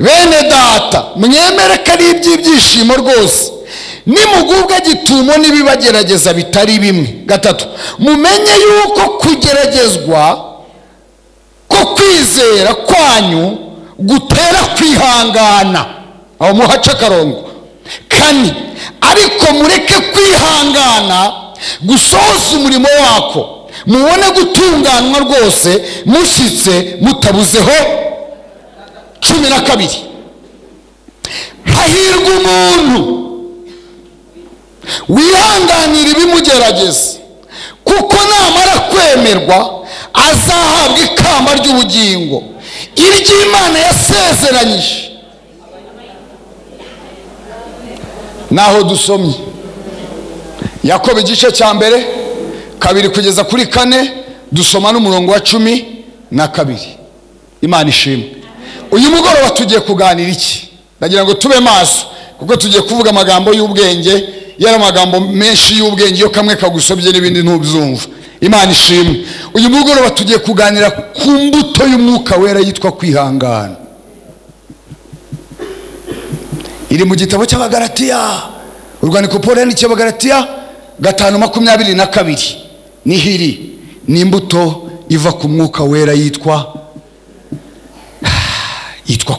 Bene data, mwemere ko ari iby'ibyishimo rwose nimugubwa gitumo n'ibibagerageza bitari bimwe. 3, mumenye yuko kugeragezwa ko kwizera kwanyu gutera kwihangana. Aho muhaca akarongo. 4, ariko mureke kwihangana gusohoza umurimo wako, mubone gutunganwa rwose mushyitse mutabuzeho. 12, hahirwa umuntu wihanganira ibimugerageza, kuko namara kwemerwa azahabwa ikamba ry'ubugingo iry'Imana yasezeranyije. Naho dusomye Yakobo igice cya 1, 2 kugeza kuri 4, dusoma n'umurongo wa 12. Imana ishimwe. Uyu mugoroba tugiye kuganira iki? Ndagira ngo tube maso, kuko tugiye kuvuga amagambo y'ubwenge. Yari amagambo menshi y'ubwenge, iyo kamwe kagusobye n'ibindi ntubyumva. Imana ishimwe. Uyu mugoroba tugiye kuganira ku mbuto y'umwuka wera yitwa kwihangana. Iri mu gitabo cy'Abagalatiya, urwandiko Paul yandikiye Abagalatiya 5:22. Nihiri ni imbuto iva ku mwuka wera yitwa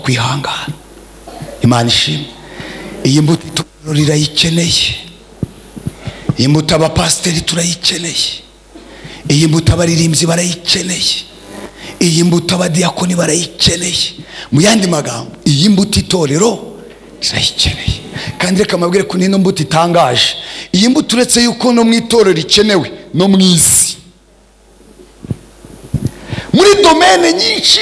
kwihangana. Imana ishimwe. Iyi mbuto itorero rirayikeneye. Iyi mbuto abapasiteri turayikeneye. Iyi mbuto abaririmbyi barayikeneye. Iyi mbuto abadiyakoni barayikeneye. Mu yandi magambo, iyi mbuto itorero rirayikeneye. Kandi reka mabwire ko nino mbuto itangaje. Iyi mbuto uretse yuko no mu itorero ikenewe, no mu isi, muri domene nyinshi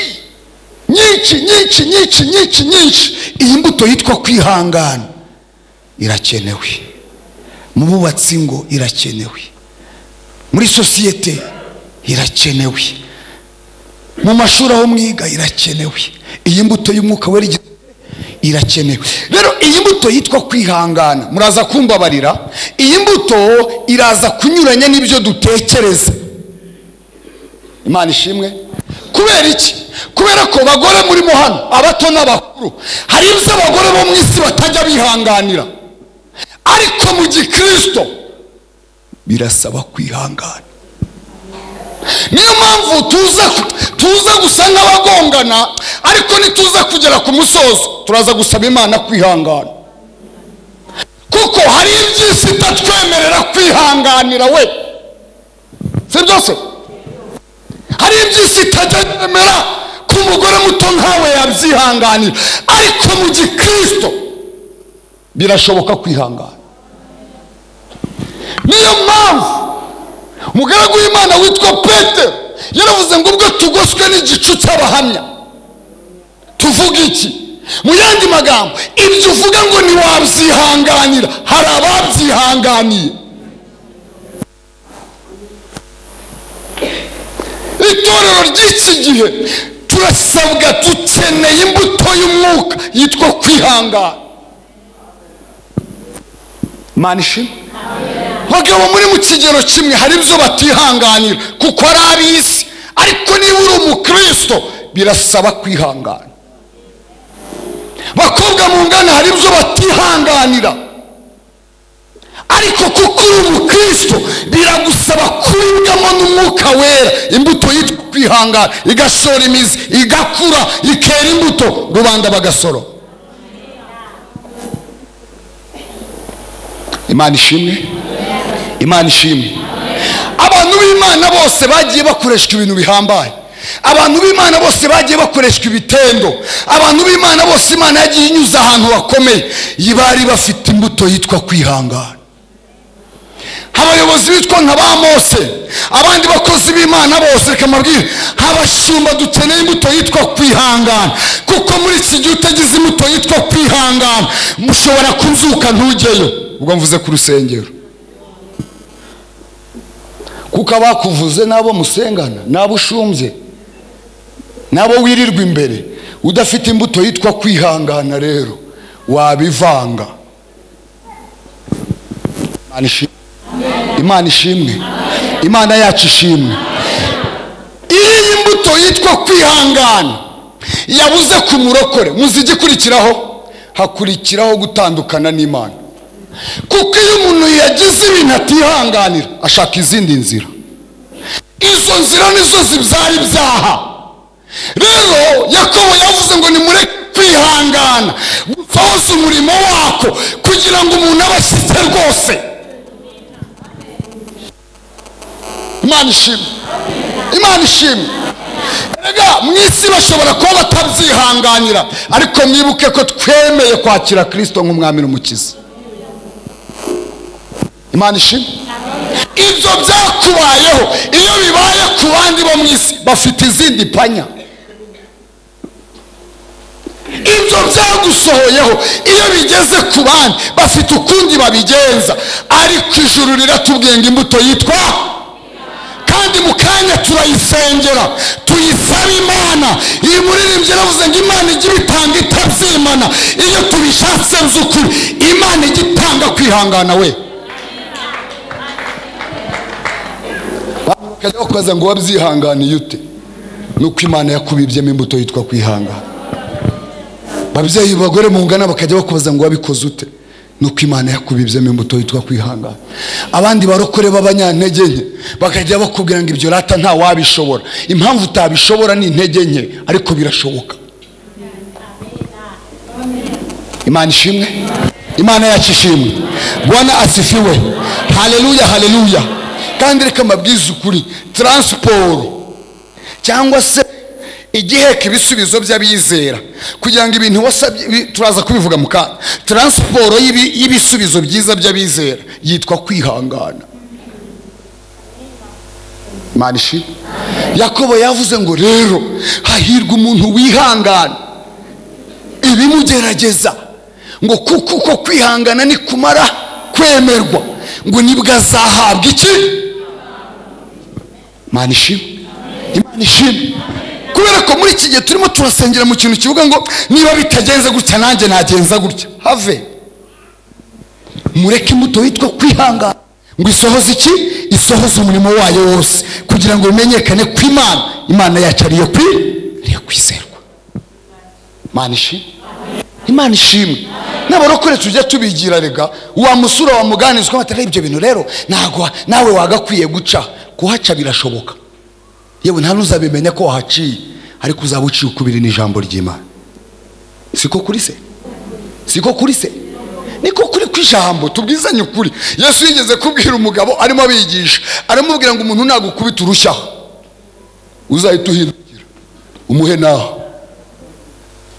nyinshi nyinshi nyinshi nyinshi nyinshi, iyi mbuto yitwa kwihangana irakenewe. Mu bubatsi ngo irakenewe, muri sosiyete irakenewe, mu mashuri aho mwiga irakenewe. Iyi mbuto y'umwuka wera irakenewe. Rero iyi mbuto yitwa kwihangana, muraza kumbabarira, iyi mbuto iraza kunyuranya n'ibyo dutekereza. Imana ishimwe. Kubera iki? Kubera ko bagore muri hano, abato n'abakuru, hari ibyo abagore bo mu isi batajya bihanganira, ariko mu gikristo birasaba kwihangana. Niyo mpamvu tuza gusa nk'abagongana, ariko nituza kugera ku musozo turaza gusaba Imana kwihangana, kuko hari iby'isi itatwemerera kwihanganira we. Si byose? Hari iby'isi itajya yemera ko umugore muto nkawe yabyihanganira, ariko mu gikristo birashoboka kwihangana. Niyo mpamvu umugaragu w'Imana witwa Petero yaravuze ngo ubwo tugoswe n'igicu cy'abahamya tuvuga iki? Mu yandi magambo, ibyo uvuga ngo ntiwabyihanganira, hari ababyihanganiye. Itorero ry'iki gihe turasabwa, dukeneye imbuto y'umwuka yitwa kwihangana. Imana ishimwe. Abagabo muri mu kigero kimwe hari ibyo batihanganira kuko ari ab'isi, ariko niba uri umukristo birasaba kwihangana. Bakobwa mungana hari ibyo batihanganira, ariko kuko uri umukristo biragusaba kubibwamo n'umwuka wera. Imbuto yitwa kwihangana igashora imizi, igakura, ikera imbuto, rubanda bagasoro. Imana ishimwe. Imana ishimwe. Abantu b'Imana bose bagiye bakoreshwa ibintu bihambaye. Abantu b'Imana bose bagiye bakoreshwa ibitendo. Abantu b'Imana bose Imana yagiye inyuza ahantu bakomeye, bari bafite imbuto yitwa kwihangana. Abayobozi bitwa nka ba Mose, abandi bakozi b'Imana bose, reka mabwire, abashumba dukeneye imbuto yitwa kwihangana, kuko muri iki gihe utagize imbuto yitwa kwihangana mushobora kuzuka ntujyeyo. Ubwo mvuze ku rusengero, kuko abakuvuze nabo musengana, nabo ushumbye, nabo wirirwa imbere, udafite imbuto yitwa kwihangana rero wabivanga. Imana ishimwe. Imana yacu ishimwe. Iyi mbuto yitwa kwihangana Yabuze ku murokore, muzigikurikiraho hakurikiraho gutandukana n'Imana. Kuko iyo umuntu yagize ibintu atihanganira ashaka izindi nzira, izo nzira nizo zibyara ibyaha. Rero Yakobo yavuze ngo nimureke kwihangana gusohoza umurimo wako kugira ngo umuntu abe ashyitse rwose. Imana ishimwe, Imana ishimwe. Erega mu isi bashobora kuba batabyihanganira, ariko mwibuke ko twemeye kwakira Kristo nk'umwami n'umukiza. Imana ishimwe. Ibyo byakubayeho iyo bibaye ku bandi bo mu isi bafite izindi panya. Ibyo byagusohoyeho iyo bigeze ku bandi bafite ukundi babigenza, ariko ijuru riratubwiye ngo imbuto yitwa, kandi mu kanya turayisengera tuyisaba Imana. Iyi muririmbyi yaravuze ngo Imana ijya ibitanga itabyimana. Iyo tubishatse by'ukuri Imana ijya itanga kwihangana. We bakajya bakubaza ngo wabyihanganiye ute? Nuko Imana yakubibyemo imbuto yitwa kwihangana. Babyeyi bagore mungana bakajya bakubaza ngo wabikoze ute? Nuko Imana yakubibyemo imbuto yitwa kwihangana. Abandi barokore b'abanyantege nke bakajya bakubwira ngo ibyo rata nta wabishobora. Impamvu utabishobora ni intege nke, ariko birashoboka. Imana ishimwe, Imana yacu ishimwe. Bwana asifiwe. Haleluya, haleluya. Kandi reka mbabwize ukuri, transport cyangwa se igiheka ibisubizo by'abizera kugira ngo ibintu wasabye, turaza kubivuga mu kanya. Transport y'ibisubizo byiza by'abizera yitwa kwihangana. Imana ishimwe. Yakobo yavuze ngo rero hahirwa umuntu wihangana ibimugerageza, ngo kuko uko kwihangana nikumara kwemerwa ngo nibwo azahabwa iki? Imana ishimwe, Imana ishimwe. Kubera ko muri iki gihe turimo turasengera mu kintu kivuga ngo niba bitagenze gutya nanjye nagenza gutya. Have mureke imbuto yitwa kwihangana ngo isohoze iki? Isohoze umurimo wayo wose, kugira ngo bimenyekane ko Imana yacu ariyo kwizerwa. Imana ishimwe, Imana ishimwe. N'abarokore tujya tubigira rega, wa musura wa muganizwa batari ibyo bintu rero ntago nawe wagakwiye guca. Kuhaca birashoboka, yewe nta nuzabimenya ko wahaciye, ariko uzaba uciye ukubiri n'ijambo ry'Imana. Siko kuri se? Siko kuri se? Niko kuri kw'ijambo, tubwizanye ukuri. Yesu yigeze kubwira umugabo arimo abigisha, aramubwira ngo umuntu nagukubita urushyaho uzahita uhindukira umuhe naho.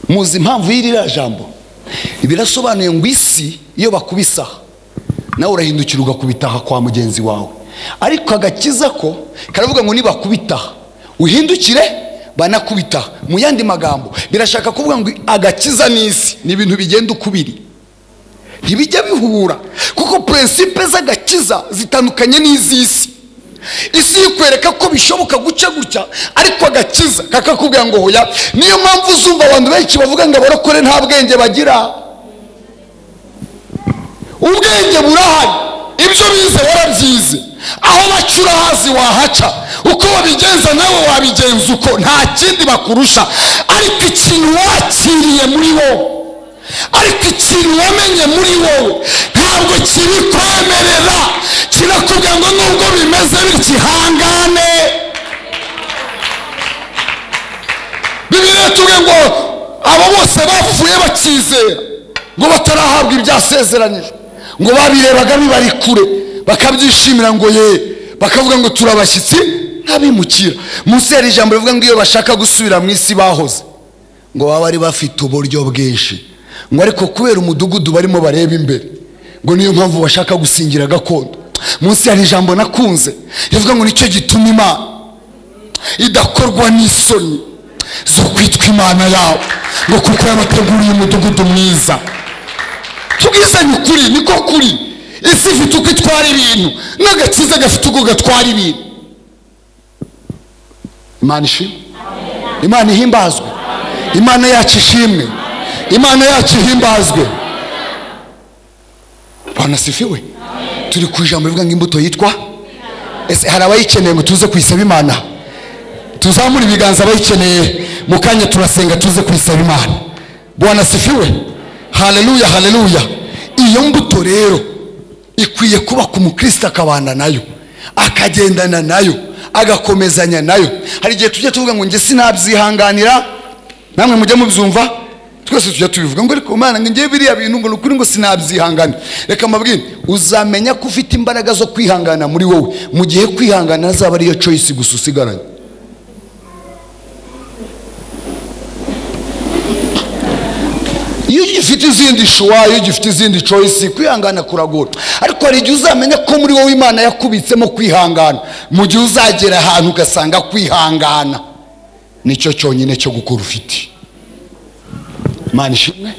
Muzi impamvu y'irira jambo? Birasobanuye ngo isi iyo bakubisa nawe urahindukira ugakubita kwa mugenzi wawe, ariko agakiza ko karavuga ngo nibakubita uhindukire banakubita. Mu yandi magambo birashaka kuvuga ngo agakiza n'isi ni ibintu bigenda ukubiri, ntibijya bihura, kuko principe z'agakiza zitandukanye n'iz'isi. Isi ikwereka ko bishoboka guca gutya, ariko agakiza kakakubwira ngo hoya. Niyo mpamvu uzumva abantu benshi bavuga ngo abarokore nta bwenge bagira. Ubwenge burahari, ibyo bize warabyize, aho bacura hazi wahaca, uko babigenza nawe wabigenza uko, nta kindi bakurusha. Ariko ikintu wakiriye muri wowe, ariko ikintu wamenye muri wowe ntabwo kibikwemerera, kirakubwira ngo nubwo bimeze bityo ihangane. Bibiliya itubwira ngo abo bose bapfuye bakizera ngo batarahabwa ibyasezeranyijwe, ngo babirebaga bibari kure bakabyishimira ngo ye, bakavuga ngo turabashyitsi n'abimukira. Munsi hari ijambo rivuga ngo iyo bashaka gusubira mu isi bahoze ngo baba bari bafite uburyo bwinshi, ngo ariko kubera umudugudu barimo bareba imbere ngo niyo mpamvu bashaka gusingira gakondo. Munsi hari ijambo nakunze rivuga ngo nicyo gituma Imana idakorwa n'isoni zo kwitwa Imana yawe, ngo kuko yabateguriye umudugudu mwiza. Tubwizanye ukuri, niko kuri. Isi ifite uko itwara ibintu, n'agakiza gafite uko gatwara ibintu. Imana ishimwe, Imana ihimbazwe, Imana yacu ishimwe, Imana yacu ihimbazwe. Bwana asifiwe. Turi ku ijambo rivuga ngo imbuto yitwa, ese hari abayikeneye ngo tuze kuyisaba Imana? Tuzamure ibiganza abayikeneye Mu kanya turasenga tuze kwisaba Imana. Bwana sifiwe. Haleluya, haleluya. Iyo mbuto rero ikwiye kuba ku mukristo, akabana nayo, akagendana nayo, agakomezanya nayo. Hari igihe tujya tuvuga ngo njye sinabyihanganira, namwe mujya mubyumva, twese tujya tubivuga ngo ariko Mana ngiye biriya bintu ngo nukuri ngo sinabyihanganira. Reka mbabwire, uzamenya ko ufite imbaraga zo kwihangana muri wowe mu gihe kwihangana azaba ariyo choice gusa usigaranye. Iyo ugifite izindi shuwa, iyo ugifite izindi choice, kwihangana kuragora. Ariko hari igihe uzamenya ko muri wowe Imana yakubitsemo kwihangana, mu gihe uzagera ahantu ugasanga kwihangana nicyo cyonyine cyo gukora ufite. Imana ishimwe.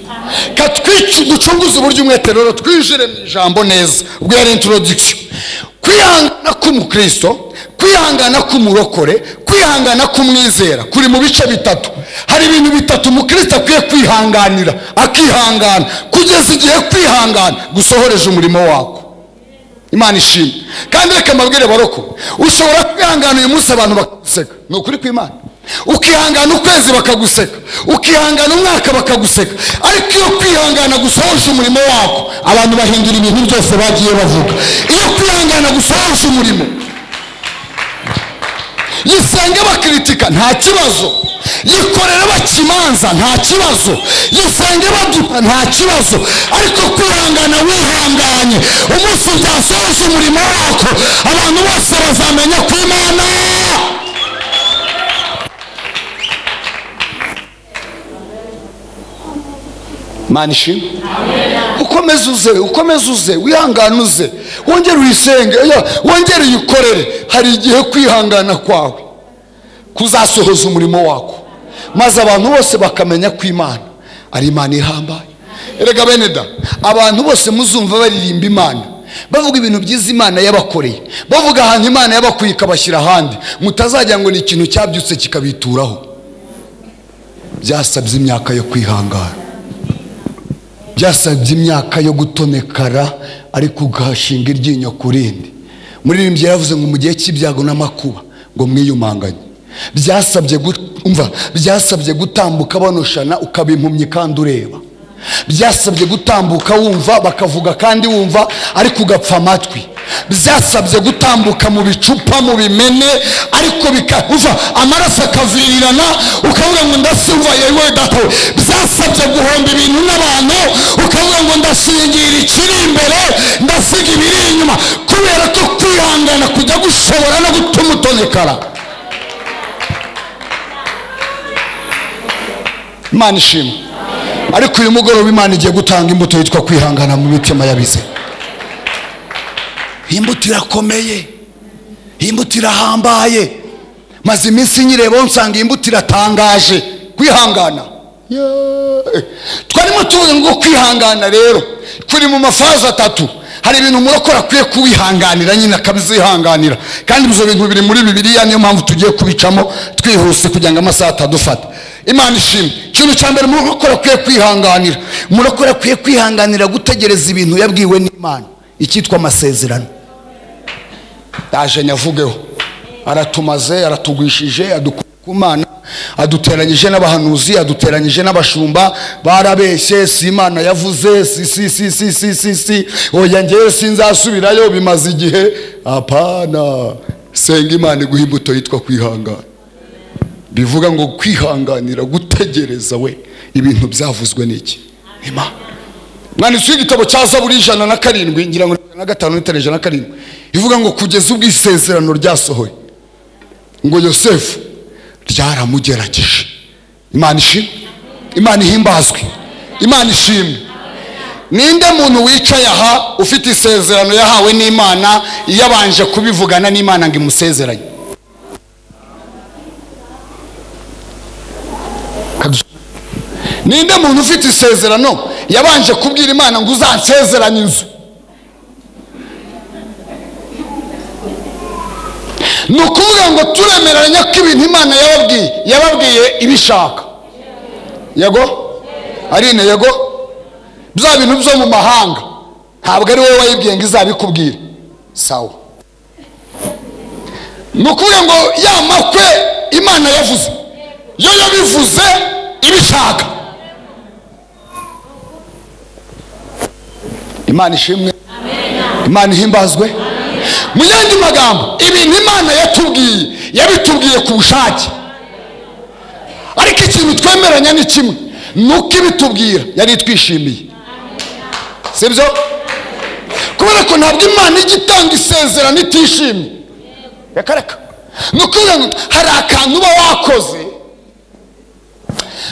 Katwicu ducunguze uburyo umwete rero twinjire mu ijambo neza. Ubwo yari introduction. Kwihangana k'umukristo, kwihangana k'umurokore, kwihangana k'umwizera kuri mu bice bitatu. Hari ibintu bitatu umukristo akwiye kwihanganira, akihangana kugeza igihe kwihangana gusohoreje umurimo wako. Imana ishimwe. Kandi reka mbabwire baroko, ushobora kwihangana uyu munsi abantu bakaguseka. Ni ukuri kw'Imana. Ukihangana ukwezi bakaguseka, ukihangana umwaka bakaguseka, ariko iyo kwihangana gusohoje umurimo wako abantu bahindura ibintu byose bagiye bavuga. Iyo kwihangana gusohoje umurimo, yisenge bakritika nta kibazo, yikorera bakimanza nta kibazo, yisenge baduka nta kibazo, ariko kwihangana wihanganye umunsi byasohoje umurimo wako abantu bose bazamenya ko Imana. Imana ishimwe. Ukomeze uze, ukomeze uze, wihangane uze, wongere uyisenge, wongere uyikorere. Hari igihe kwihangana kwawe kuzasohoza umurimo wako, maze abantu bose bakamenya ko Imana ari Imana ihambaye. Erega bene da, abantu bose muzumva baririmba Imana, bavuga ibintu byiza Imana yabakoreye, bavuga ahantu Imana yabakuye ikabashyira ahandi, mutazajya ngo ni ikintu cyabyutse kikabituraho. Byasabye imyaka yo kwihangana, byasabye imyaka yo gutonekara, ariko ugashinga iryinyo ku rindi. Muririmbyi yaravuze ngo mu gihe cy'ibyago n'amakuba ngo mwiyumanganye. Byasabye umva, byasabye gutambuka banoshana ukaba impumyi kandi ureba. Byasabye gutambuka wumva bakavuga kandi wumva ariko ugapfa amatwi. Byasabye gutambuka mu bicupa mu bimene ariko bikavuva amaraso akavirirana ukavuga ngo ndasimva yewe data. Byasabye guhomba ibintu n'abantu ukavuga ngo ndasingira ikiri imbere ndasiga ibiri inyuma, kubera ko kwihangana kujya gushobora no gutuma utonekara. Imana ishimwe. Ariko uyu mugoroba Imana igiye gutanga imbuto yitwa kwihangana mu mitima y'abize. Imbuto irakomeye, imbuto irahambaye. Maze iminsi nyireba nsanga imbuto iratangaje. Kwihangana. Twarimo tuvuga ngo kwihangana rero kuri mu mafaza atatu. Hari ibintu umurokora akwiye kuwihanganira nyine akabizihanganira, kandi ibyo bintu biri muri Bibiliya, niyo mpamvu tugiye kubicamo twihuse kugira ngo amasaha atadufata. Imana ishimwe. Ikintu cya mbere umurokora akwiye kwihanganira, umurokora akwiye kwihanganira gutegereza ibintu yabwiwe n'Imana, icyitwa amasezerano. Ndaje nyavugeho, aratumaze, aratugwishije, adukumana, aduteranyije n'abahanuzi, aduteranyije n'abashumba, barabeshye, si Imana yavuze, si si si si si si si, oya ngewe sinzasubirayo bimaze igihe. Apana, senga Imana iguha imbuto yitwa kwihangana. Bivuga ngo kwihanganira gutegereza we ibintu byavuzwe n'iki Imana. Mwanditsi w'igitabo cya Zaburi 107 ngira ngo 105 n'itanu 107 ivuga ngo kugeza ubwo isezerano ryasohoye ngo Yosefu ryaramugerageje. Imana ishimwe, Imana ihimbazwe, Imana ishimwe. Ninde muntu wicaye aha ufite isezerano yahawe n'Imana yabanje kubivugana n'Imana ngo imusezeranye? Ninde muntu ufite isezerano yabanje kubwira Imana ngo uzansezeranye inzu? Ni ukuvuga ngo turemeranya ko ibintu Imana yababwiye ibishaka. Yego Arine, yego bya bintu byo mu mahanga ntabwo ari wowe wayibwiye ngo izabikubwire. Sawa. Ni ukuvuga ngo ya makwe Imana yavuze Yo yabivuze ibishaka. Imana ishimwe. Imana ihimbazwe. Mu yandi magambo, ibintu Imana yatubwiye yabitubwiye ku bushake, ariko ikintu twemeranya ni kimwe, nuko ibitubwira yari twishimiye, sibyo? Kubera ko ntabwo Imana ijya itanga isezerano itishimye. Reka reka, nuko hari akantu uba wakoze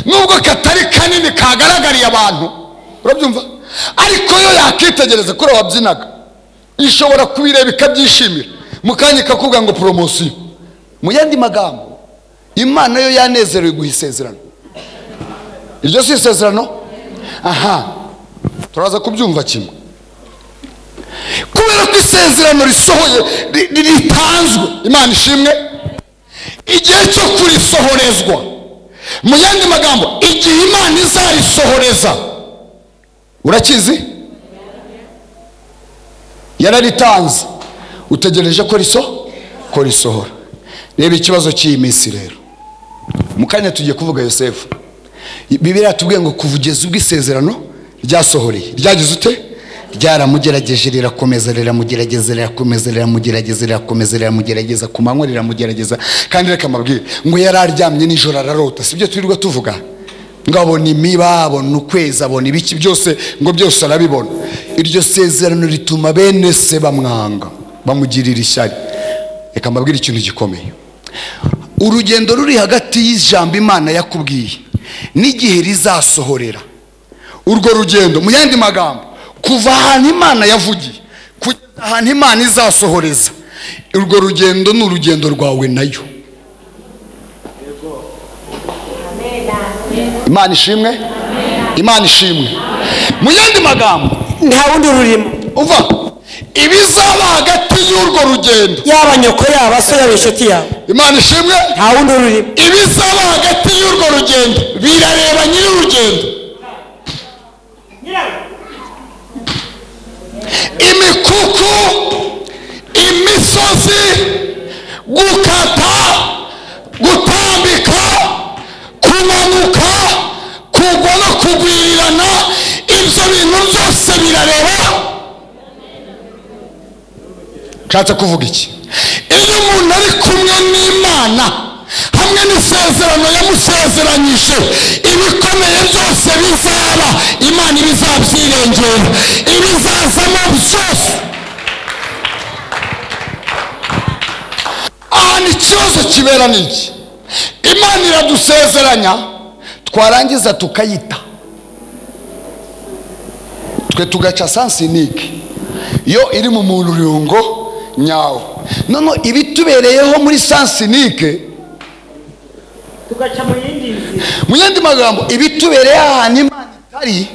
nubwo katari kanini kagaragariye abantu, urabyumva, ariko yo yakitegereza kuri wabyinaga ishobora kubireba ikabyishimira, mu kanya ikakubwira ngo poromosiyo. Mu yandi magambo, Imana yo yanezerewe guha isezerano. Iryo si isezerano? Aha, turaza kubyumva kimwe. Kubera ko isezerano risohoye ritanzwe, Imana ishimwe, igihe cyo kurisohorezwa. Mu yandi magambo, igihe Imana izarisohoreza, urakizi? Yararitanze, utegereje ko ko risohora. Reba ikibazo cy'iyi minsi rero. Mu kanya tugiye kuvuga Yosefu. Bibiliya yatubwiye ngo kuvugeza ubwo isezerano ryasohoreye, ryagize ute? Ryaramugerageje, rirakomeza, riramugerageza, rirakomeza, riramugerageza, rirakomeza, riramugerageza, ku manywa riramugerageza. Kandi reka mbabwire ngo yari aryamye nijoro ararota. Sibyo twirirwa tuvuga? Ngo abona imiba, abona ukwezi, abona ibiki byose, ngo byose arabibona. Iryo sezerano rituma bene se bamwanga, bamugirira ishyari. Reka mbabwire ikintu gikomeye. Urugendo ruri hagati y'ijambo Imana yakubwiye n'igihe rizasohorera, urwo rugendo, mu yandi magambo, kuva ahantu Imana yavugiye kugeza ahantu Imana izasohoreza, urwo rugendo ni urugendo rwawe nayo. Imana ishimwe. Imana ishimwe. Mu yandi magambo, nta wundi rurimo. Umva, ibizaba hagati y'urwo rugendo, yaba nyoko, yaba so, yaba inshuti yawe, Imana ishimwe, nta wundi rurimo. Ibizaba hagati y'urwo rugendo birareba nyiri urugendo. Imikuku, imisozi, gukata, gutambika, kumanuka, kugwa no kugwirirana, ibyo bintu byose birareba. Nshatse kuvuga iki? Iyo umuntu ari kumwe n'Imana hamwe n'isezerano yamusezeranyije, ibikomeye byose bizaba, Imana ibizabyirengera, ibizazamo byose. Ahantu ikibazo kibera ni iki? Imana iradusezeranya, twarangiza tukayita, twe tugaca sansinike yo iri mu murungo nyawo. None ibitubereyeho muri sansinike tugaca mu yindi nzira. Mu yandi magambo, ibitubereye ahantu Imana itari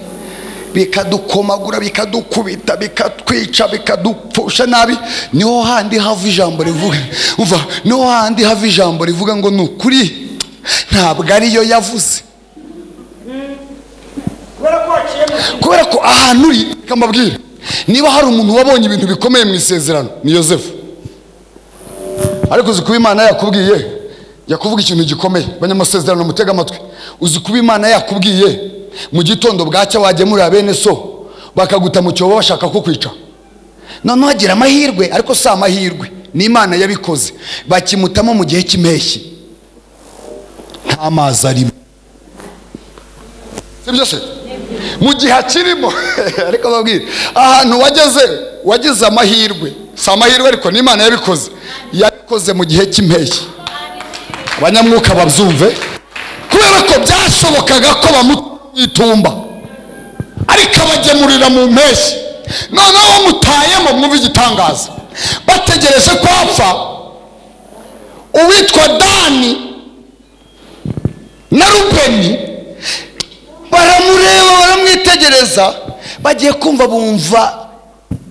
bikadukomagura, bikadukubita, bikatwica, bikadupfusha nabi, niho handi hava ijambo rivuga, umva, niho handi hava ijambo rivuga ngo ni ukuri ntabwo ariyo yavuze. Kubera ko ahantu uri, kamabwira, niba hari umuntu wabonye ibintu bikomeye mu isezerano ni Yosefu. Ariko uzi kuba Imana yakubwiye, yakuvuga ikintu gikomeye, abanyamasezerano mutega amatwi. Uzi kuba Imana yakubwiye mu gitondo bwacya wagemurira bene so bakaguta mu cyobo bashaka kukwica. Noneho agira amahirwe, ariko si amahirwe, ni Imana yabikoze, bakimutamo mu gihe cy'impeshyi, nta mazi arimo, sibyo se? Mu gihe akirimo. Ariko babwira, ahantu wageze wagize amahirwe, si amahirwe ariko ni Imana yabikoze, yabikoze mu gihe cy'impeshyi. Abanyamwuka babyumve, kubera ko byashobokaga ko bamutumba, ariko abagemurira mu mpeshyi. Noneho bamutayemo, mwumve igitangaza, bategereje ko apfa, uwitwa Dani na Rubeni baramureba, baramwitegereza, bagiye kumva bumva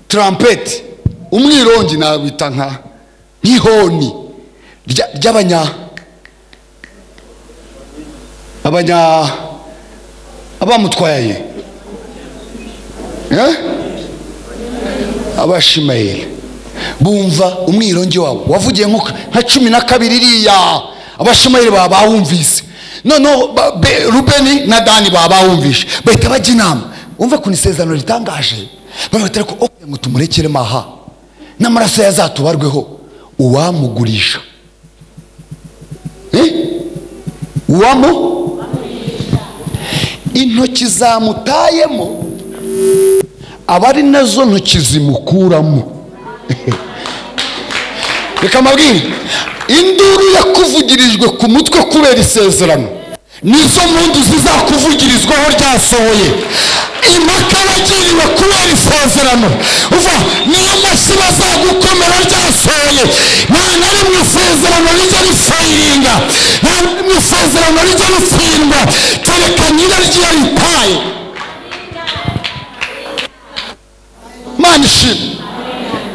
trumpet, umwirongi nabita nka nk'ihoni ry'abanya abanya abamutwaye, Abashimayeli. Bumva umwirongi wabo wavugiye nko nka 12 iriya, Abashimayeli bawumvise. Noneho Rubeni na Dani babawumvishe, bahita bajya inama. Umva kuntu isezerano ritangaje. Baravuga ko ngo tumurekere maha, n'amaraso yazatubarweho. Uwamugurisha, uwamu intoki zamutayemo abari nazo ntoki zimukuramo. Reka mabwire, induru yakuvugirijwe ku mutwe kubera isezerano nizo mpundu zizakuvugirizwaho ryasohoye. Impaka wagiriwe kubera isezerano, uva niyo mashyi bazagukomera ryasohoye. Nta na rimwe isezerano rijya rifayiringa, nta na rimwe isezerano rijya ritsindwa, kereka nyiraryo yaritaye. Mana ishimwe,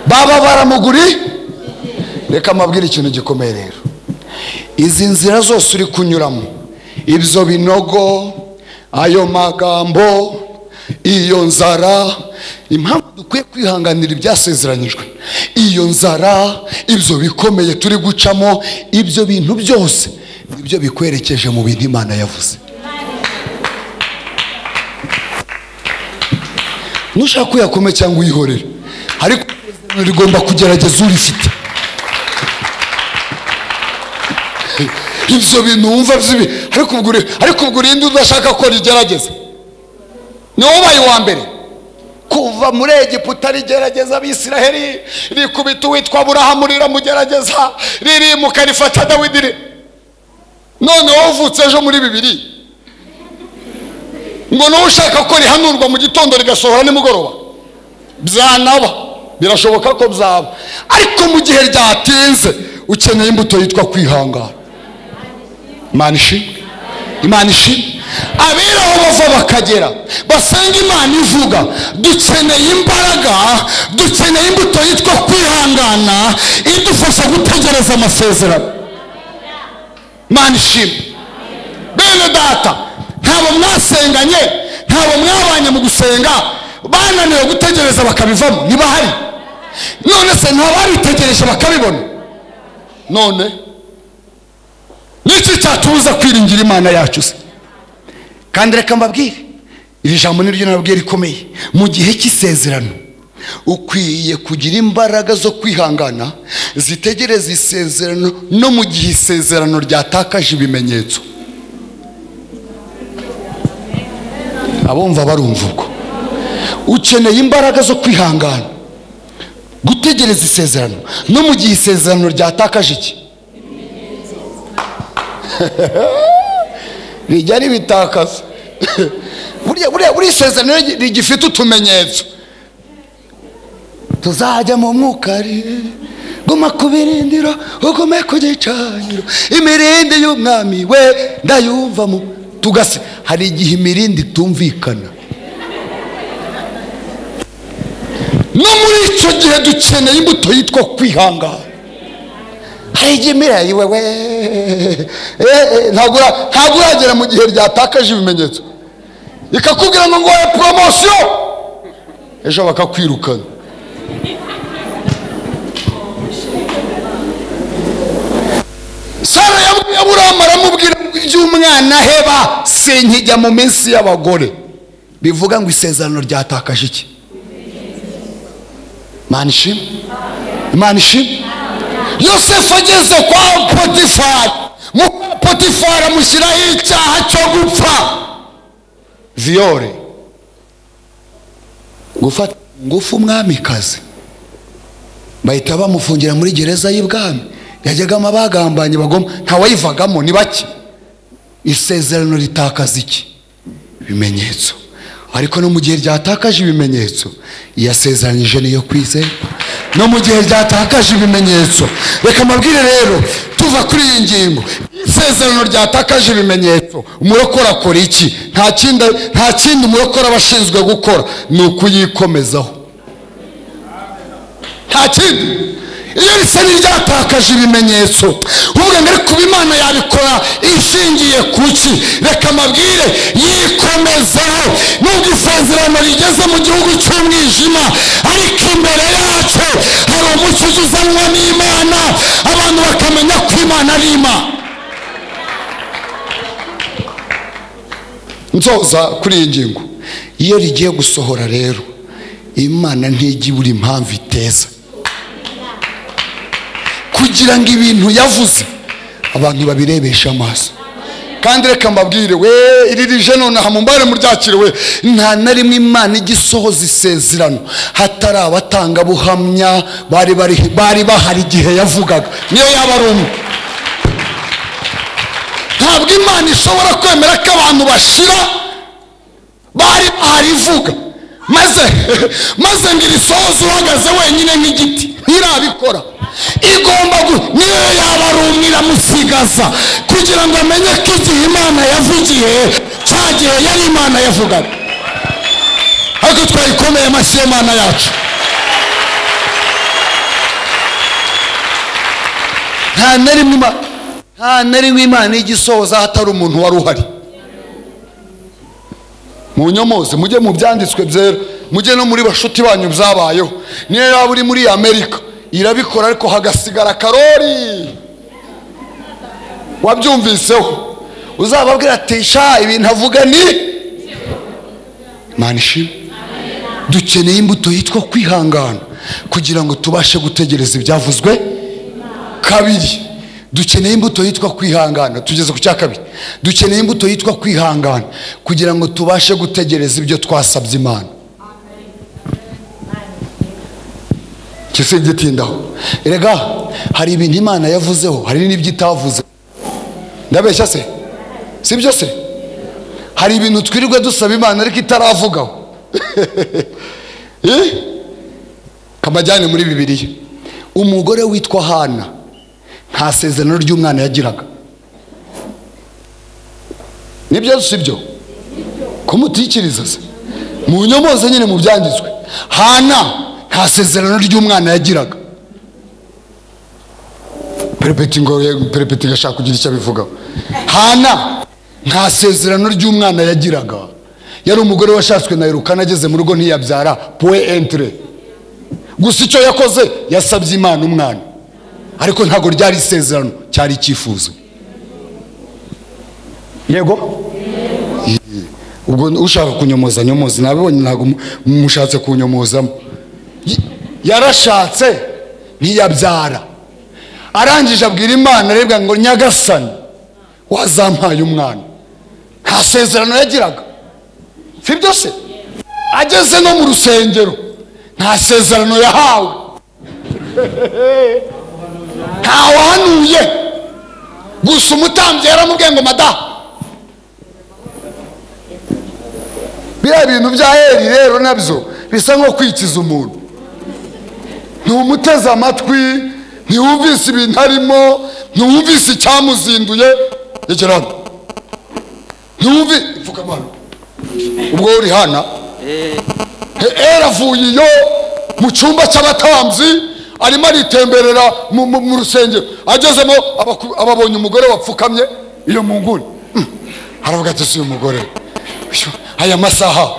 baba baramuguri. Reka mabwire ikintu gikomeye rero. Izi nzira zose uri kunyuramo, ibyo binogo, ayo magambo, iyo nzara, impamvu dukwiye kwihanganira ibyasezeranyijwe, iyo nzara, ibyo bikomeye turi gucamo, ibyo bintu byose nibyo bikwerekeje mu bintu Imana yavuze. Nushaka kuyakome cyangwa uyihorere, ariko rigomba kugerageza urifite. Ibyo bintu wumva by'ibi, ariko ubwo urinde udashaka ko rigerageza. Ni wowe ubaye uwa mbere kuva muri Egiputa rigerageza Abisiraheli, rikubita uwitwa Aburahamu riramugerageza, ririmuka rifata Dawidi. None wowe uvutse ejo muri bibiri, ngo nawe ushaka ko rihanurwa mu gitondo rigasohora nimugoroba, byanaba, birashoboka ko byaba, ariko mu gihe ryatinze ukeneye imbuto yitwa kwihangana. Imana ishimwe, Imana ishimwe. Abera aho bava bakagera basenga Imana ivuga, dukeneye imbaraga, dukeneye imbuto yitwa kwihangana idufasha gutegereza amasezerano. Imana ishimwe. Bene data, ntabo mwasenganye, ntabo mwabanye mu gusenga, bananiwe gutegereza bakabivamo, ntibahari. None se ntababitegereje bakabibona? None niki cyatubuza kwiringira Imana yacu se? Kandi reka mbabwire, iri jambo niryo nababwiye rikomeye. Mu gihe cy'isezerano ukwiye kugira imbaraga zo kwihangana zitegereza isezerano, no mu gihe isezerano ryatakaje ibimenyetso. Abumva barumva ubwo. Ukeneye imbaraga zo kwihangana gutegereza isezerano, no mu gihe isezerano ryatakaje iki rijya ribitakaza. Buriya buri isezerano rigifite utumenyetso. Tuzajya mu mwuka, guma ku birindiro, ugume ku gicaniro, imirindi y'umwami we ndayumva mu tugase. Hari igihe imirindi itumvikana. No muri icyo gihe dukeneye imbuto yitwa kwihangana. Hari igihe imirindi wewe ntabwo uragera mu gihe ryatakaje ibimenyetso, ikakubwira ngo ngoye promotion, ejo bakakwirukana. Sara yabwiye Aburahamu aramubwira ngo iby'umwana heba sinkijya mu minsi y'abagore. Bivuga ngo isezerano ryatakaje iki? Imana ishimwe, Imana ishimwe. Yosefu ageze kwa Potifari, Potifari amushyiraho icyaha cyo gupfa, viyore, gufata ngufu umwamikazi. Bahita bamufungira muri gereza y'ibwami yajyagamo abagambanye bagoma, ntawayivagamo, ni bake. Isezerano ritakaza iki? Ibimenyetso. Ariko no mu gihe ryatakaje ibimenyetso, iyasezeranyije niyo kwizera. No mu gihe ryatakaje ibimenyetso, reka mabwire rero, tuva kuri iyi ngingo, isezerano ryatakaje ibimenyetso, umurokora akora iki? Nta kindi umurokora abashinzwe gukora ni ukuyikomezaho. Nta kindi. Iyo risa n'iryatakaje ibimenyetso, uvuga ngo ariko Imana yabikora ishingiye kuki? Reka mabwire, yikomezaho. Nubwo isezerano rigeze mu gihugu cy'umwijima, ariko imbere yacu hari umucyo uzanwa n'Imana, abantu bakamenya ko Imana ari Imana. Nsoza kuri iyi ngingo, iyo rigiye gusohora rero Imana ntijya ibura impamvu iteza kugira ngo ibintu yavuze abantu babirebesha amaso. Kandi reka mbabwire we, iri rije nonaha mumbare muryakire we, nta na rimwe Imana igisohoza isezerano hatari abatangabuhamya bari bahari igihe yavugaga, niyo yaba ari umwe. Ntabwo Imana ishobora kwemera ko abantu bashira bari bahari ivuga maze ngo irisohoze uhagaze wenyine nk'igiti, ntirabikora. Igomba niyo yaba ari umwe iramusigaza kugira ngo amenye ko igihe Imana yavugiye cya gihe yari Imana yavugaga. Ariko twayikomeye amashyi y'Imana yacu. Nta na rimwe Imana igisohoza hatari umuntu wari uhari. Munyomoze mujye mu byanditswe byera, mujye no muri bashuti banyu byabayeho. Niyo yaba uri muri Amerika irabikora, ariko hagasigara karori wabyumviseho, uzababwira ati sha ibintu avuga ni Imana ishimwe. Dukeneye imbuto yitwa kwihangana kugira ngo tubashe gutegereza ibyavuzwe. Kabiri, dukeneye imbuto yitwa kwihangana. Tugeze ku cya kabiri, dukeneye imbuto yitwa kwihangana kugira ngo tubashe gutegereza ibyo twasabye Imana. Kisingitindaho. Erega hari ibintu Imana yavuzeho, hari n'ibyo itavuze. Ndabeshya se? Si byo se? Hari ibintu twirirwa dusaba Imana ariko itaravugaho. Kamajyane muri Bibiliya. Umugore witwa Hana nta sezerano ry'umwana yagiraga. Nibyo si byo? Kumutikiriza se? Munyomoze nyine mu byanditswe. Hana nta sezerano ry'umwana yagiraga. Perepeti ngo perepeti gashaka kugira icyo abivugaho. Hana nta sezerano ry'umwana yagiraga. Yari umugore washatswe na Elukana, ageze mu rugo ntiyabyara, point entre. Gusa icyo yakoze yasabye Imana umwana, ariko ntago ryari isezerano, cyari icyifuzo. Yego? Ubwo ushaka kunyomoza nyomoza, nabibonye ntago mushatse kunyomozamo. Yarashatse ntiyabyara, arangije abwira Imana arebwa ngo Nyagasani wazampaye umwana. Nta sezerano yagiraga, si byo se? Ageze no mu rusengero nta sezerano yahawe, ntawahanuye. Gusa umutambyi yaramubwiye ngo madamu. Biriya bintu bya Heli rero nabyo bisa nko kwikiza umuntu. Ntumuteze amatwi, ntiwumvise ibintu arimo, ntiwumvise icyamuzinduye. Egera hano. Ntiwumvi pfukama hano. Ubwo uri Hana, Heli avuye iyo mu cyumba cy'abatambyi arimo aritemberera mu rusengero, agezemo ababonye umugore wapfukamye iyo mu nguni. Aravuga ati si uyu mugore, aya masaha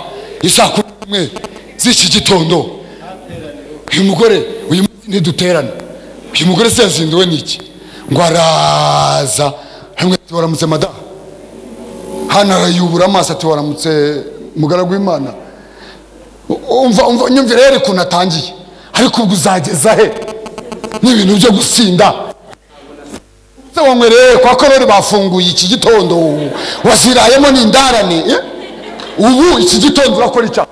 isaa 11 z'iki gitondo, uyu mugore uyu munsi ntiduterana, uyu mugore se yazinduwe n'iki? Ngo araza hamwe ati waramutse madamu. Hana arayubura amaso ati waramutse mugaragu w'Imana. Umva nyumvire rero ukuntu atangiye, ariko ubwo uzageza he n'ibintu byo gusinda? Se wanywereye kwa korori bafunguye iki gitondo, wazirayemo n'indarane, ubu iki gitondo urakora icyaha?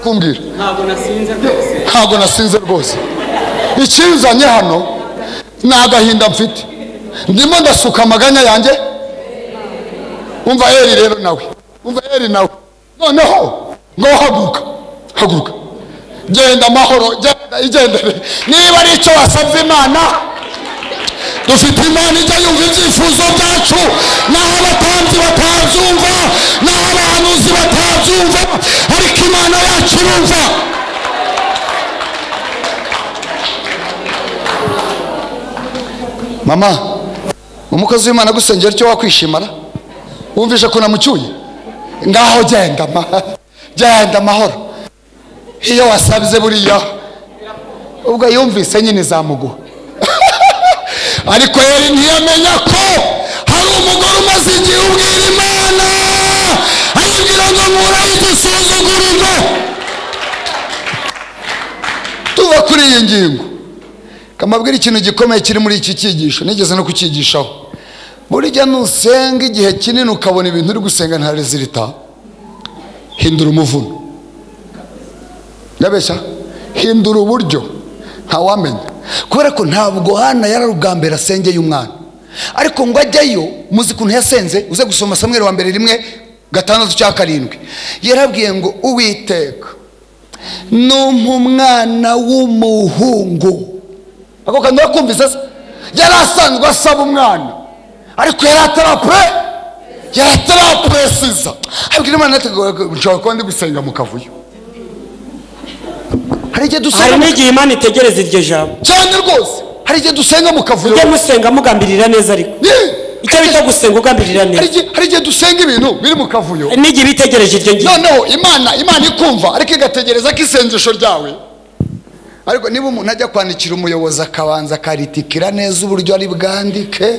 Kumbwira ntabwo nasinze rwose. Ikinzanye hano ni agahinda mfite, ndimo ndasuka amaganya yanjye. Umva Heli rero nawe, umva Heli nawe, noneho ngo haguruka, haguruka, genda amahoro, genda igendere. Niba ari icyo wasabye Imana, dufite Imana ijya yumva ibyifuzo byacu, naho abatambyi batabyumva, naho abahanuzi batabyumva, ariko Imana yacu irumva. Mama, umukozi w'Imana agusengera icyo wakwishimara? Wumvishe ko namucyuye? Ngaho genda, genda amahoro. Iyo wasabye buriya ubwo yumvise nyine izamuguha. Ariko Heli ntiyamenya ko hari Umugore umaze igihe ubwira Imana ayibwira ngo nkuraho igisuzuguriro. Tuva kuri iyi ngingo kamabwira ikintu gikomeye kiri muri iki cyigisho, nigeze no kucyigishaho. Burya nusenga igihe kinini ukabona ibintu uri gusenga nta resultat, hindura umuvuno. Ndabeshya? Hindura uburyo, ntawamenya. Kubera ko ntabwo Hana yari ubwa mbere asengeye umwana, ariko ngo ajyayo muzi ukuntu yasenze. Uze gusoma Samweli wa mbere 1:6-7, yarabwiye ngo Uwiteka numpa umwana w'umuhungu. Ako kantu urakumvise se? Yari asanzwe asaba umwana, ariko yari atarapresiza. Abwira Imana ati nshobora kuba ndi gusenga mu kavuyo. Hari igihe dusenga, hari n'igihe Imana itegereza iryo jambo cyane rwose. Hari igihe dusenga mu kavuyo, ujye musenga mugambirira neza, ariko icyo bita gusenga ugambirira neza. Hari igihe dusenga ibintu biri mu kavuyo, n'igihe bitegereje iryo ngiryo. Noneho Imana ikumva, ariko igategereza ko isengesho ryawe. Ariko niba umuntu ajya kwandikira umuyobozi akabanza akaritikira neza uburyo ari bwandike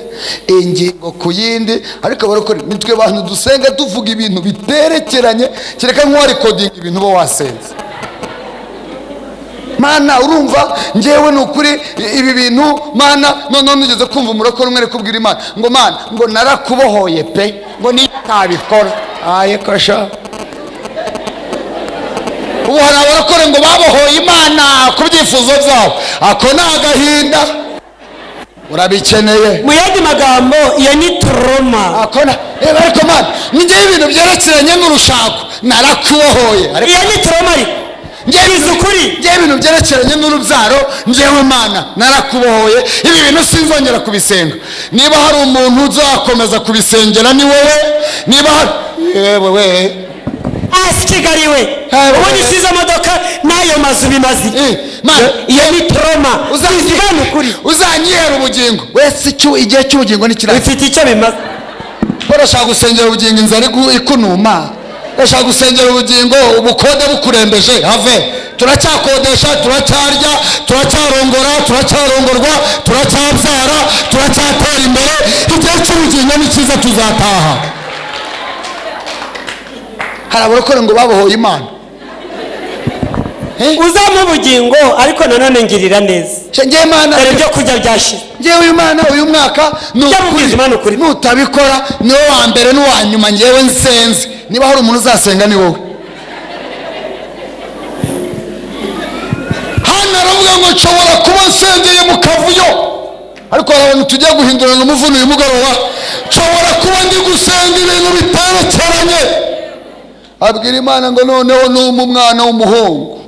ingingo ku yindi, ariko barokore nitwe bantu dusenga tuvuga ibintu biterekeranye, kereka nk'uwarikodinga ibintu bo wasenze. Mana urumva njyewe ni ukuri ibi bintu Mana. None nugeze kumva umurokore umwe ari kubwira Imana ngo Mana ngo narakubohoye pe, ngo nitabikora. Aye kasha, ubu hari abarokore ngo babohoye Imana ku byifuzo byabo. Ako ni agahinda, urabikeneye. Mu yandi magambo iyo ni trauma. Ako na ariko Mana njyewe ibintu byerekeranye n'urushako narakubohoye, ariko iyo ni trauma. Ariko njyewe ibintu byerekeranye n'urubyaro njyewe Mana narakubohoye, ibi bintu sinzongera kubisenga. Niba hari umuntu uzakomeza kubisengera ni wowe. Niba hari yewe we Kigali we ubundi size modoka n'ayo mazu bimaze iyo ni trauma. Uzanyihera ubugingo wese igihe cy'ubugingo nikirangire, bifite icyo bimaze. Urashaka gusengera ubugingo inzara ikunuma, urashaka gusengera ubugingo ubukode bukurembeje, have turacyakodesha, turacyarya, turacyarongora, turacyarongorwa, turacyabyara, turacyatera imbere. Igihe cy'ubugingo ni cyiza, tuzataha. Hari abarokore ngo babohoye Imana. Uzampa ubugingo ariko nanone ngirira neza. Njyewe Imana dore ibyo kurya byashize. Njyewe Imana uyu mwaka ni ukuri nutabikora niwe wa mbere n'uwa nyuma njyewe nsenze. Niba hari umuntu uzasenga ni wowe. Hano aravuga ngo nshobora kuba nsengeye mu kavuyo, ariko hari abantu tujya guhindurana umuvuno uyu mugoroba. Nshobora kuba ndi gusenga ibintu biterekeranye. Abwira Imana ngo noneho numpa umwana w'umuhungu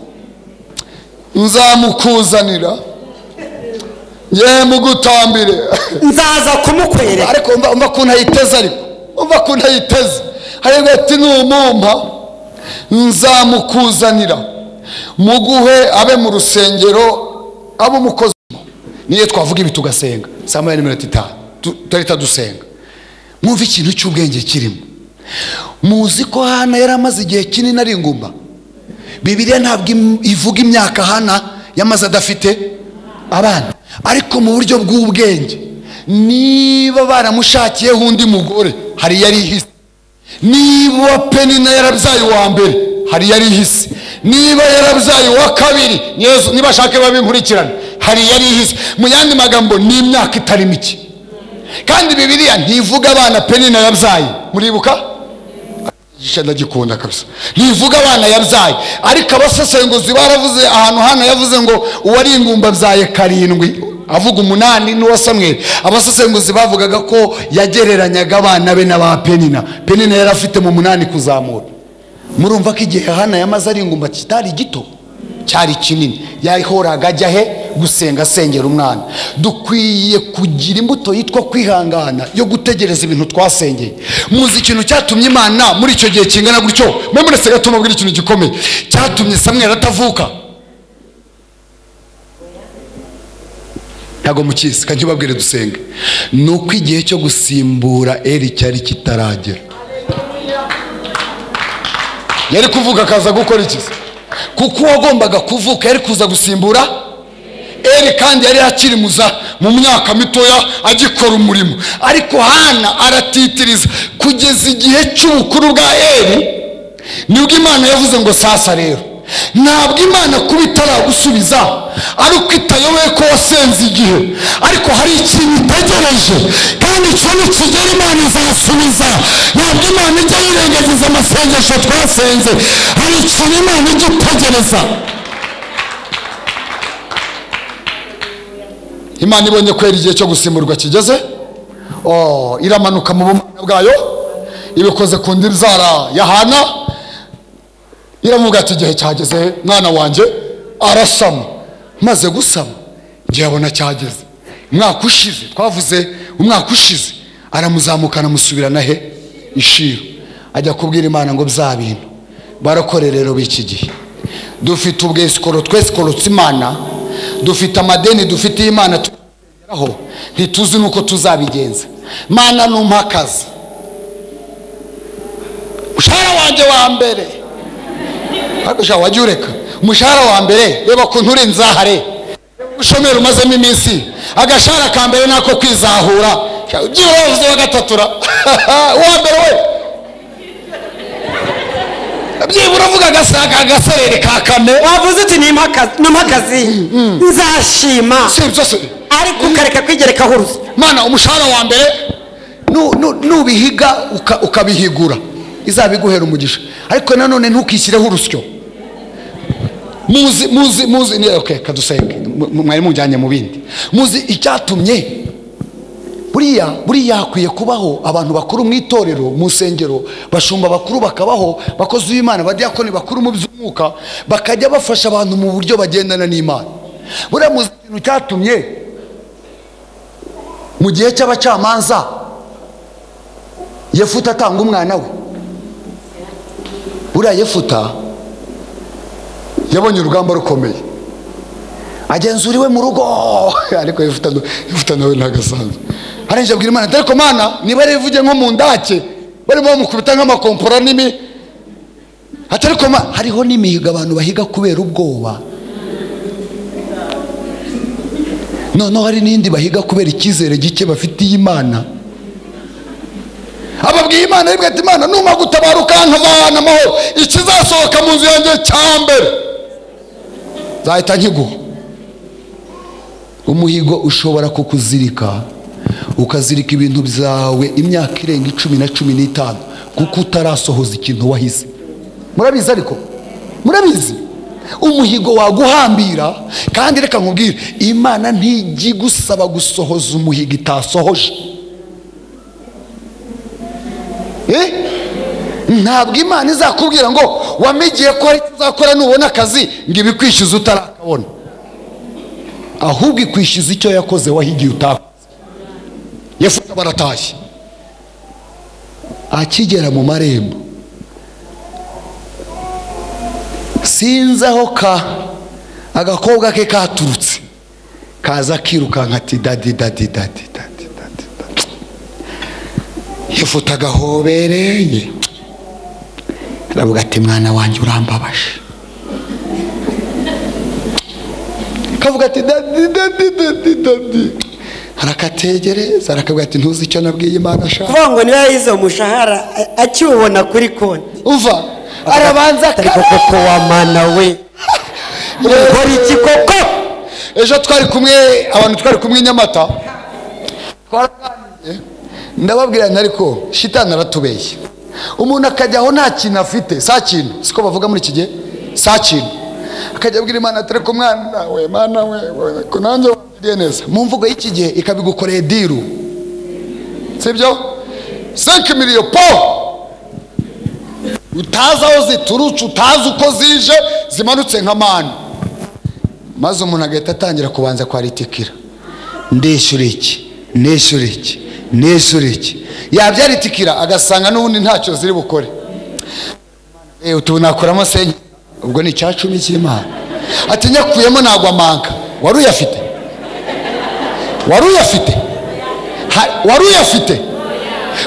nzamukuzanira, ye mugutambire, nzaza kumukwereka. Ariko umva kuntu ayiteze, ariko umva kuntu ayiteze. Ariko ati numumpa nzamukuzanira muguhe abe mu rusengero abe umukozi. Niyo twavuga ibi tugasenga saa 1:50 turahita dusenga. Mwumve ikintu cy'ubwenge kirimo. Muzi ko Hana yari amaze igihe kinini ari ingumba. Bibiliya ntabwo ivuga imyaka Hana yamaze adafite abana, ariko mu buryo bw'ubwenge niba baramushakiyeho undi mugore hari yari ihise, niba Penina yarabyaye uwa mbere hari yari ihise, niba yarabyaye uwa kabiri, niba ashaka babinkurikirana hari yari ihise. Mu yandi magambo ni imyaka itari mike. Kandi Bibiliya ntivuga abana Penina yabyaye, muribuka? Ndagikunda kabisa. Ntivuga abana yabyaye, ariko abasesenguzi baravuze ahantu Hana yavuze ngo uwari ingumba abyaye 7, avuga 8 n'uwa Samweli. Abasesenguzi bavugaga ko yagereranyaga abana be n'aba Penina. Penina yari afite mu 8 kuzamura. Murumva ko igihe Hana yamaze ari ingumba kitari gito, cyari kinini. Yahoraga ajya he gusenga asengera umwana. Dukwiye kugira imbuto yitwa kwihangana yo gutegereza ibintu twasengeye. Muzi ikintu cyatumye Imana muri icyo gihe kingana gutyo? Mwe murese gato mubwira ikintu gikomeye cyatumye Samweli atavuka. Ntabwo mukizi, kandi ubabwire dusenge. Nuko igihe cyo gusimbura Eli cyari kitaragera. Yari kuvuka akaza gukora iki? Kuko uwagombaga kuvuka yari kuza gusimbura Eli, kandi yari akiri mu myaka mitoya agikora umurimo, ariko Hana aratitiriza kugeza igihe cy'ubukuru bwa Eli. Nibwo Imana yavuze ngo sasa rero ntabwo Imana kuba itaragusubiza ari uko itayoboye ko wasenze igihe, ariko hari ikintu itegereje, kandi icyo nikigera Imana izasubiza. Ntabwo Imana ijya yirengagiza amasengesho twasenze, hari ikintu Imana ijya itegereza. Imana ibonye ko igihe cyo gusimburwa kigeze, iramanuka mu bumana bwayo, ibikoze ku nzara ya Hana, iramuvuga ati igihe cyageze mwana wanjye. Arasama, maze gusama igihe abona cyageze. Umwaka ushize twavuze, umwaka ushize aramuzamukana amusubirana he Ishiro, ajya kubwira Imana ngo bya bintu barakore rero b'iki gihe dufite ubwesikoro twesikorotse Imana, dufite amadeni dufitiye Imana tugeraho, ntituzi nuko tuzabigenza. Mana numpa akazi, umushahara wanjye wa mbere, ariko sha wajya ureka umushahara wa mbere, reba kuntu uri nzahare ushomera umazemo iminsi, agashahara ka mbere nako kwizahura byihuse wa gatatura uwa mbere we byibura uvuga agaserere ka kane, wavuze uti nimpa akazi nzashima, si byose ariko ukareka kwigerekaho uruzi. Mana umushahara wa mbere nubihiga ukabihigura izabiguhera umugisha, ariko nanone ntukishyireho urusyo. Muzi muzi muzi ni okay, kadusenge mwari mujyanye mu bindi. Muzi icyatumye buriya hakwiye kubaho abantu bakuru mu itorero, mu nsengero, bashumba bakuru bakabaho, bakozi b'Imana, abadiyakoni bakuru mu by'umwuka, bakajya bafasha abantu mu buryo bagendana n'Imana. Buriya muzi ikintu cyatumye mu gihe cy'abacamanza Yefuta atanga umwana we. Buriya Yefuta yabonye urugamba rukomeye, agenzuriwe mu rugo, ariko Yefuta nawe ntagasanzwe. Arangije abwira Imana, ariko Mana niba rivuge nko mu ndake barimo bamukubita nk'amakompora n'imi, ariko hariho n'imihigo abantu bahiga kubera ubwoba, noneho hari n'indi bahiga kubera icyizere gike bafitiye Imana. Ababwiye Imana aribwo ati Imana numa gutabaruka nkavana amahoro, ikizasohoka mu nzu yanjye cya mbere nzahita nkiguha. Umuhigo ushobora kukuzirika, ukazirika ibintu byawe imyaka irenga 10 na 15 kuko utarasohoza ikintu wahize. Murabizi, ariko murabizi umuhigo waguhambira. Kandi reka nkubwire, Imana ntijya igusaba gusohoza umuhigo itasohoje. Ntabwo Imana izakubwira ngo wamigiye ko uzakora nubona akazi ngo ibikwishyuza utarakabona, ahubwo ikwishyuza icyo yakoze wahigiye utakoze. Yefuta baratashye, akigera mu marembo sinzi aho ka agakobwa ke katurutse, kaza kirukanka ati dadi dadi dadi dadi dadi. Yefuta agahobereye aravuga ati mwana wanjye urambabaje. Kavuga ati dadi dadi dadi dadi, arakategereza arakabwira ati ntuzi icyo nabwiye Imana ashaka. Kuvuga ngo niba yize umushahara akiwubona kuri konti, uva arabanza ariko koko wa Mana we ukora iki koko? Ejo twari kumwe, abantu twari kumwe i Nyamata, twaraganiriye, ndababwira nti ariko shitani aratubeshya. Umuntu akajya aho nta kintu afite, sa kintu siko bavuga muri iki gihe, sa kintu, akajya abwira Imana ati ariko mwana we, Mana we, ko nanjye wangiriye neza. Mu mvugo y'iki gihe ikabigukoreye diru, sibyo? 5 million po utazi aho ziturutse, utazi uko zije, zimanutse nka manu. Maze umuntu agahita atangira kubanza kwaritikira, ndishyura iki, nishyura iki, nishyura iki, yabyaritikira agasanga n'ubundi ntacyo ziri bukore. Utu nakuramo senye, ubwo ni 10 cy'Imana. Ati nyakuyemo nagwa manka. Wari uyafite? Wari uyafite? Wari uyafite?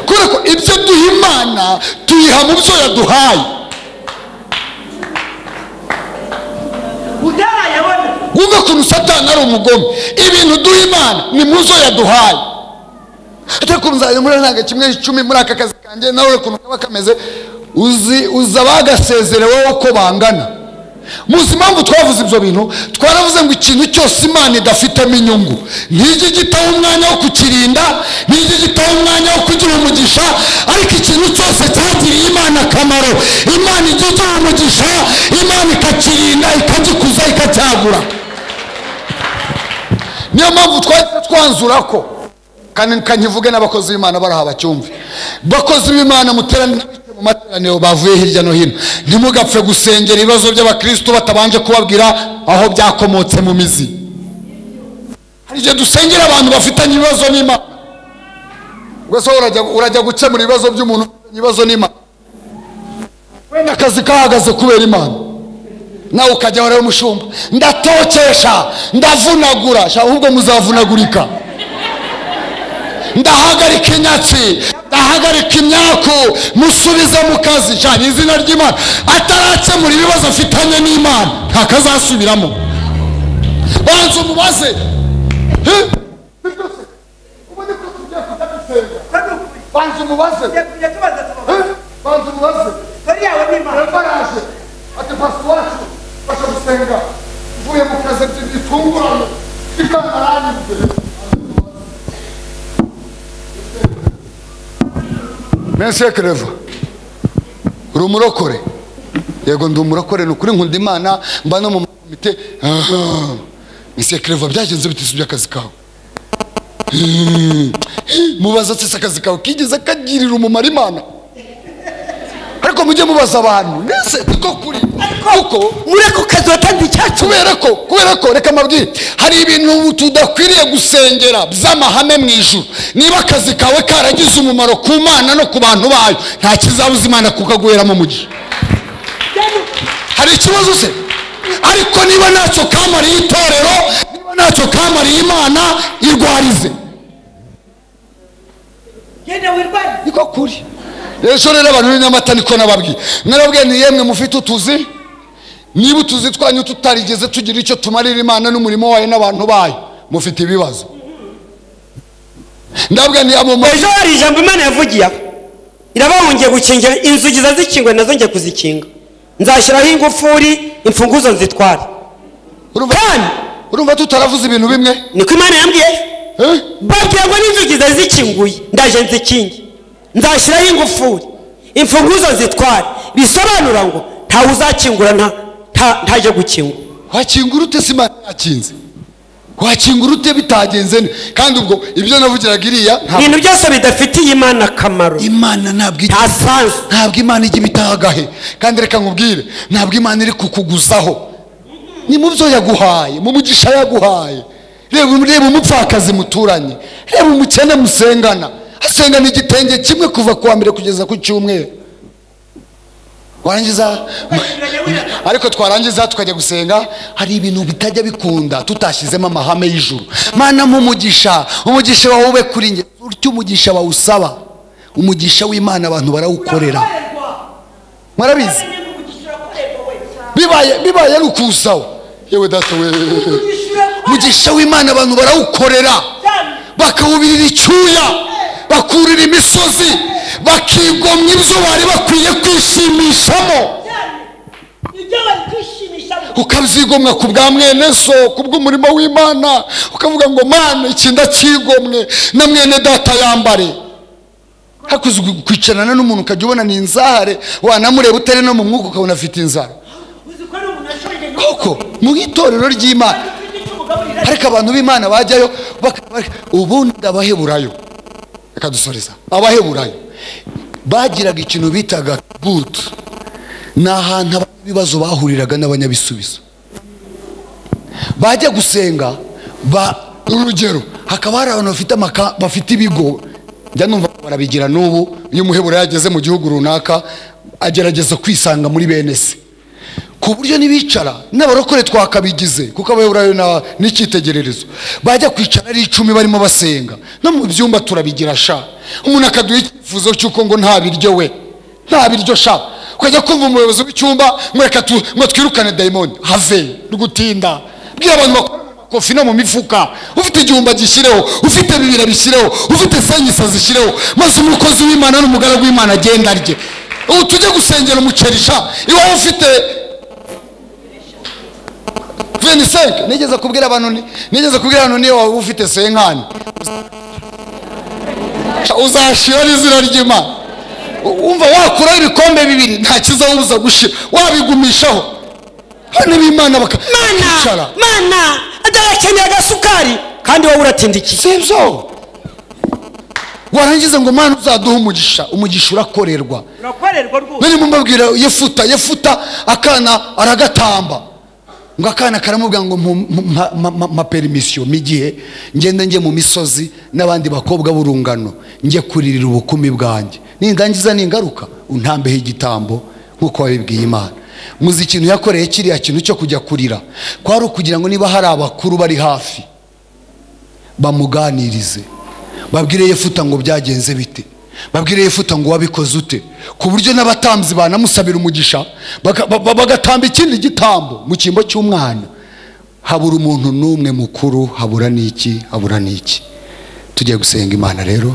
Kubera ko ibyo duha Imana tuyiha mu byo yaduhaye. Utarayabona Wumve ukuntu Satani ari umugome. Ibintu duha Imana ni muzo yaduhaye. Ariko nzajya muri ntaga kimwe 10 muri aka kazi kanjye nawe ukuntu kaba kameze, uzi uza bagasezerewe uko bangana. Muzi impamvu twavuze ibyo bintu? Twaravuze ngo ikintu cyose Imana idafitemo inyungu ntijye gitaho umwanya wo kukirinda, ntijye gitaho umwanya wo kugira umugisha. Ariko ikintu cyose cyagiriye Imana akamaro, Imana ijya igira umugisha, Imana ikakirinda, ikagikuza, ikacyagura. Niyo mpamvu twanzura ko kanyivuge n'abakozi b'Imana baraha bacyumve. Bakozi b'Imana muterane mu materaniro bavuye hirya no hino, ntimugapfe gusengera ibibazo by'abakristo batabanje kubabwira aho byakomotse mu mizi. Hari igihe dusengera abantu bafitanye ibibazo n'Imana. Ubwo se urajya gukemura ibibazo by'umuntu ufitanye ibibazo n'Imana? Wenda akazi kahagaze kubera Imana, nawe ukajya wareba umushumba, ndatokesha, ndavunagura, ahubwo muzavunagurika. Ndahagarika inyatsi, ndahagarika imyaku, musubize mu kazi. Cyane izina ry'Imana atarakemura ibibazo afitanye n'Imana ntakazasubiramo. Banza umubaze. Banza umubaze. Banza umubaze. Ati pastor wacu basha gusenga, mvuye mu kazi bitunguranye, Imana aranyumvira. Mense Kereva, uri umurokore? Yego ndi umurokore, ni ukuri nkunda Imana, mba no mu komite. Mense Kereva, byagenze bite se by'akazi kawe? Mubaza se akazi kawe kigeze kagirira umumaro Imana? Ariko mujye mubaza abantu ndetse niko kuri, kuko mureko kazi watanze icyacu. Kubera ko reka mabwire, hari ibintu tudakwiriye gusengera by'amahame mu ijuru. Niba akazi kawe karagize umumaro ku Mana no ku bantu bayo, nta kizabuza Imana kukaguheramo umugisha. Hari ikibazo se? Ariko niba ntacyo kamariye itorero, niba ntacyo kamariye Imana, irwarize. Niko kuri. Ejo rero abantu b'Inyamata niko nababwiye. Narabwiye nti yemwe mufite utuzi, niba utuzi twanyu tutarigeze tugira icyo tumarira Imana n'umurimo wayo n'abantu bayo, mufite ibibazo. Ndabwiye nti abo ejo hari ijambo Imana yavugiye irabahungiye gukingira inzugi zazikingwe nazo ngiye kuzikinga, nzashyiraho ingufuri, imfunguzo nzitware. Urumva tutaravuze ibintu bimwe? Niko Imana yambwiye. Babwiye ngo n'inzugi zazikinguye ndaje nzikinge, nzashyiraho ingufuri, imfunguzo zitware. Bisobanura ngo ntawe uzakingura ntaje gukingura. Wakingura ute se Imana yakinze? Wakingura ute bitagenze? Kandi ubwo ibyo navugiraga iriya, ibintu byose bidafitiye Imana akamaro, Imana ntabwo Imana ijya ibitagahe. Kandi reka nkubwire, ntabwo Imana iri kukuguzaho. Ni mu byo yaguhaye, mu mugisha yaguhaye. Reba umupfakazi muturanye, reba umukene musengana, asengana igitenge kimwe kuva kuwa mbere kugeza ku cyumweru. Warangiza, ariko twarangiza tukajya gusenga, hari ibintu bitajya bikunda tutashyizemo amahame y'ijuru. Mana mu mugisha, umugisha wawe ube kuri njye. Utyo umugisha wawusaba, umugisha w'Imana abantu barawukorera. Murabizi? Bibaye ari ukuwusaba. Yewe data we, umugisha w'Imana abantu barawukorera, bakawubirira icyuya, bakurira imisozi, bakigomwa ibyo bari bakwiye kwishimishamo. Ukabyigomwa ku bwa mwene so, ku bw'umurimo w'Imana, ukavuga ngo Mana iki ndakigomwe na mwene data yambare. Hakuze kwicarana n'umuntu ukajya ubona ni inzare, wanamureba utari no mu mwuka ukabona afite inzara. Koko mu itorero ry'Imana, ariko abantu b'Imana bajyayo ubundi abaheburayo, reka dusoreza, abaheburayo bagiraga ikintu bitaga butu. Ni ahantu ibibazo bahuriraga n'abanyabisubizo. Bajya gusenga, urugero hakaba hari abantu bafite ibigo, njya numva barabigira n'ubu, iyo umuheburayo yageze mu gihugu runaka agerageza kwisanga muri bene se, ku buryo nibicara n'abarokore twakabigize, kuko abaheburayo n'icyitegererezo. Bajya kwicara ari 10 barimo basenga, no mu byumba turabigira sha. Umuntu akaduha icyifuzo cy'uko ngo nta biryo we, nta biryo sha. Ukajya kumva umuyobozi w'icyumba ngo reka ngo twirukane dayimoni, have rugutinda. Bwira abantu bakora kofi no mu mifuka, ufite igihumbi agishyireho, ufite 2 abishyireho, ufite 5 zishyireho, maze umukozi w'Imana n'umugaragu w'Imana agenda arye. Ubu tujye gusengera umucerisha iwawe ufite 25. Nigeze kubwira abantu, nigeze kubwira abantu niyo waba ufite 50 uzashira n'izina ry'Imana. Umva wakura ibikombe 2 nta kizabuza gushira, wabigumishaho. Hano b'Imana bakacara mana adakeneye agasukari kandi wowe uratindikiye, sibyo? Warangiza ngo Mana uzaduha umugisha. Umugisha urakorerwa, urakorerwa rwose. Nari mumbabwira Yefuta akana aragatamba, ngo akana karamubwira ngo mpa permission migihe ngende nge mu misozi n'abandi bakobwa b'urungano nge kuririra ubukumi bwanjye, nindangiza ningaruka untambeho igitambo nkuko wabibwiye Imana. Muzi ikintu yakoreye kiriya kintu cyo kujya kurira kwari ukugira ngo niba hari abakuru bari hafi bamuganirize, babwire Yefuta ngo byagenze bite, babwire Yefuta ngo wabikoze ute, ku buryo n'abatambyi banamusabira umugisha bagatamba ikindi gitambo mu cyimbo cy'umwana. Habura umuntu n'umwe mukuru, habura n'iki, habura n'iki. Tugiye gusenga Imana rero.